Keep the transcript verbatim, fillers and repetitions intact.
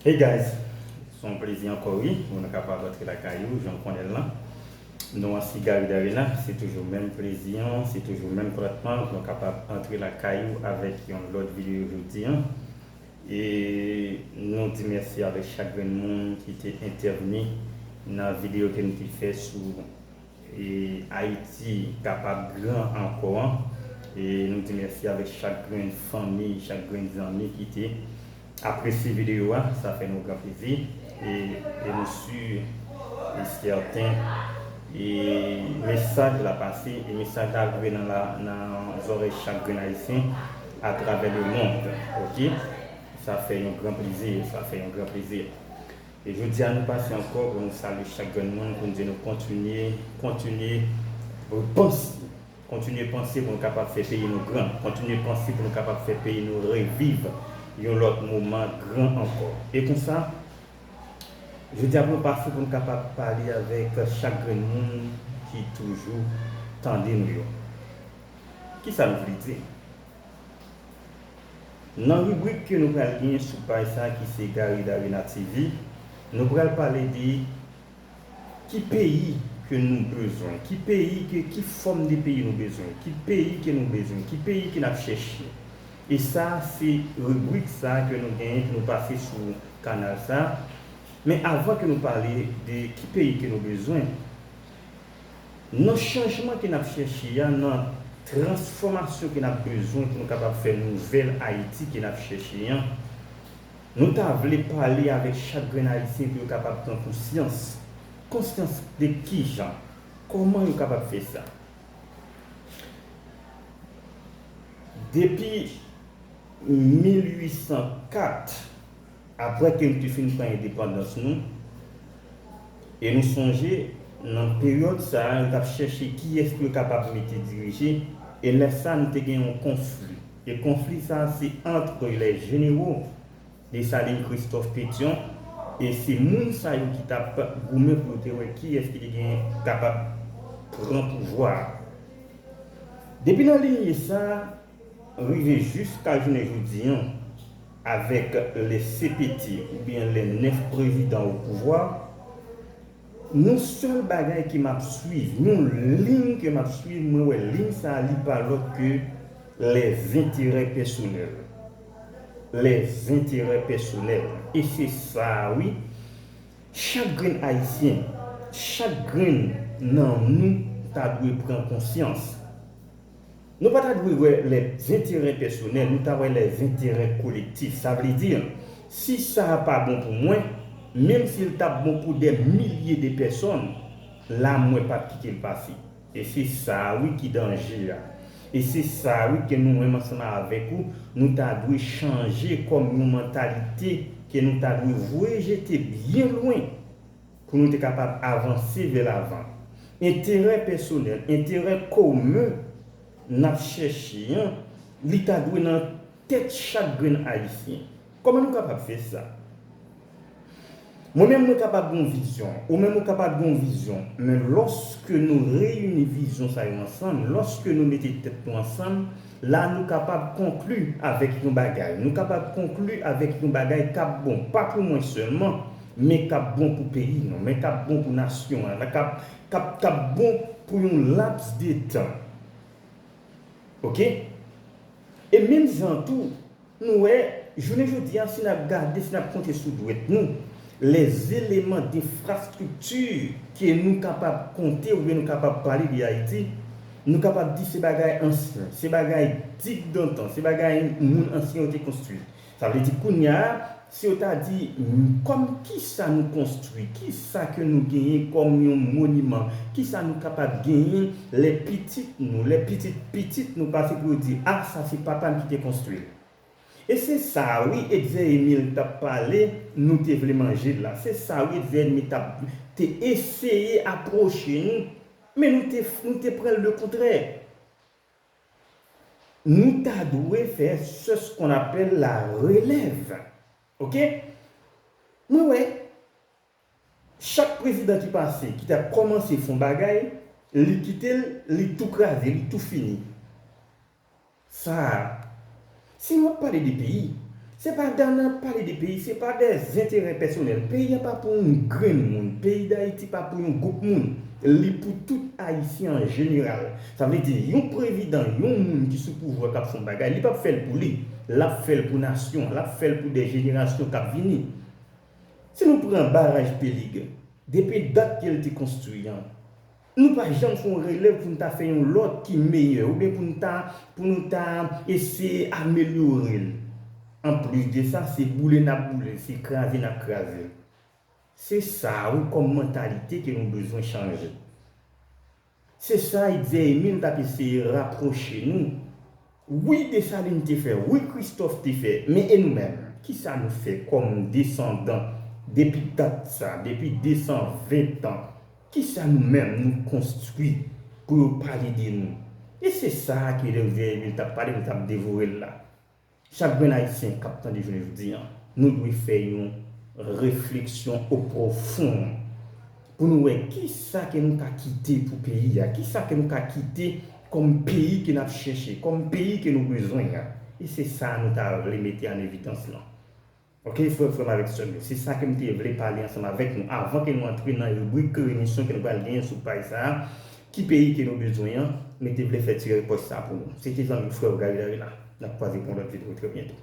Hey guys, se yon plezi ankò wi, pou nou kapab antre lakay ou, jan w konnen l lan. Non an se Gary Darena, se toujou menm plezi an, se toujou menm kontantman, pou nou kapab antre lakay ou avèk yon lòt videyo jodi an. E nou di mèsi avèk chak grenn moun ki te entèvni nan videyo ke nou te fè sou e Ayiti kapab gran ankò an. E nou di mèsi avèk chak grenn fanmi, chak grenn zanmi ki te apresye videyo a. Sa fè nou gran plezi. E, e nou si e sèten e mesaj la pase, e mesaj la rive nan, la, nan zòrèy chak grenn Ayisyen atravè lemond. Oke? Sa fè yon gran plezi, sa fè yon gran plezi. E jodi a nou pase ankò pou nou salye chak grenn moun, pou nou di nou kontinye, kontinye panse, kontinye panse pou nou kapab fè peyi nou gran, kontinye panse pou nou kapab fè peyi nou reviv yon lòt moman gran ankò. E konsa, jodi a pou nou pase pou nou kapab pale avèk chak grenn moun ki toujou tande nou yo. Kisa nou vle di? Nan ribrik ke nou pral genyen sou paj sa ki se Gary Darena T V, nou pral pale de ki peyi ke nou bezwen, ki peyi ke, ki fòm de peyi nou bezwen, ki peyi ke nou bezwen, ki peyi ke n ap chèche. E sa se ribrik sa ke nou genyen pou nou pase sou kanal sa. Men avan ke nou pale de ki peyi ke nou bezwen, nan chanjman ke n ap chèche a, nan transfòmasyon ke n ap bezwen pou nou kapab fè nouvèl Ayiti ke n ap chèche an, nou ta vle pale avèk chak grenn Ayisyen pou yo kapab pran konsyans. Konsyans de kijan? Kòman yo kapab fè sa? Depi mil uit san kat, apre ke nou te fin pran endepandans nou, e nou sonje, nan peryòd sa a, yo t ap chèche kiyès pou yo kapab mete dirije, e lè sa a, nou te gen yon konfli. E konfli sa a, se ant les généraux Dessalines, Christophe, Pétion, e se moun sa yo ki t ap goumen pou yo te wè kiyès ki te gen kapab pran pouvwa a. Depi nan linye sa a, rive jiska jounen jodi an, avèk les C P T oubyen les neuf présidents au pouvoir, yon sèl bagay ke m ap swiv, yon liy ke m ap swiv, mwen wè liy sa a, li pa lòt ke les intérêts personnels. Les intérêts personnels. E se sa a, wi, chak grenn Ayisyen, chak grenn nan nou ta dwe pran konsyans. Nou pa ta dwe wè les intérêts personnels, nou ta wè les intérêts collectifs. Sa vle di, si sa a pa bon pou mwen, menm si l t ap bon pou des milliers de personnes, la mwen p ap kite l pase. E se sa a, wi, ki danje a. E se sa a, wi, ke nou menm ansanm avèk ou, nou ta dwe chanje kòm yon mantalite ke nou ta dwe voye jete byen lwen pou nou te kapab avanse vè lavan. Enterè pèsonèl, enterè komen n ap chèche an, li ta dwe nan tèt chak grenn Ayisyen. Kòman nou kapab fè sa? Mwen menm, mwen kapab gen yon vizyon, ou menm ou kapab gen yon vizyon, men lòske nou reyini vizyon sa yo ansanm, lòske nou mete tèt nou ansanm, la nou kapab konkli avèk yon bagay. Nou kapab konkli avèk yon bagay k ap bon, pa pou mwen sèlman, men k ap bon pou peyi nou, men k ap bon pou nasyon an, k ap, k ap, k ap bon pou yon laps de tan. Oke? E menm jan tou, nou wè, jounen jodi a, si n ap gade, si n ap konte sou dwèt nou, les éléments d'infrastructure ke nou kapab konte oubyen nou kapab pale de Ayiti, nou kapab di se bagay ansyen, se bagay dig dantan, se bagay moun ansyen yo te konstwi. Sa vle di kounye a, si yo ta di, m, kòm kisa nou konstwi, kisa ke nou genyen kòm yon moniman, kisa nou kapab genyen lè pitit nou, lè pitit pitit nou pase pou yo di, a, sa se papa m ki te konstwi l. E se sa, wi, Etzer Emile t ap pale, nou te vle manje l la. Se sa, wi, Etzer Emile t ap, te eseye apwoche nou, men nou te, nou te pran l le kontrè. Nou ta dwe fè, c'est ce qu'on appelle la relève. Oke? Mwen wè, chak prezidan ki pase, ki ta kòmanse fè yon bagay, li kite l, li tou kraze, li tou fini. Sa a, si nou ap pale de peyi, Se pa dan n ap pale de peyi, se pa de enterè pèsonèl. Peyi a pa pou yon grenn moun. Peyi Dayiti pa pou yon gwoup moun. Li pou tout Ayisyen an jeneral. Sa vle di, yon prezidan, yon moun ki sou pouvwa k ap fè yon bagay, li p ap fè l pou li. L ap fè l pou nasyon an, l ap fè l pou de jenerasyon k ap vini. Si nou pran baraj Pelig, depi dat ke l te konstwi an, nou pa janm fè yon relèv pou n ta fè yon lòt ki meyè, oubyen pou n ta, pou nou ta eseye amelyore l. Anplis de sa, se boule n ap boule l, se kraze n ap kraze l. Se sa, wi, kòm mantalite ke nou bezwen chanje. Se sa Etzer Emile t ap eseye rapwoche nou. Wi, Desalin te fè, wi, Kristòf te fè, men e nou menm? Kisa nou fè kòm desandan depi dat sa, depi de san ven tan? Kisa nou menm nou konstwi pou yo pale de nou? E se sa ke Etzer Emile t ap pale, nou t ap devore l la. Chak grenn Ayisyen k ap tande jounen jodi a, nou dwe fè yon refleksyon o pwofon pou nou wè kisa ke nou ka kite pou peyi a, kisa ke nou ka kite kòm peyi ke n ap chèche, kòm peyi ke nou bezwen an. E se sa nou ta vle mete an evidans lan. Oke, frè, frè m avèk sè m yo, se sa ke m te vle pale ansanm avèk nou avan ke nou antre nan ribrik emisyon ke nou pral genyen sou paj sa a. Ki peyi ke nou bezwen an? M te vle fè ti repòs sa pou nou. Se te zanmi w, frè w Gary Lavila. N ap kwaze pou yon lòt videyo trè byento.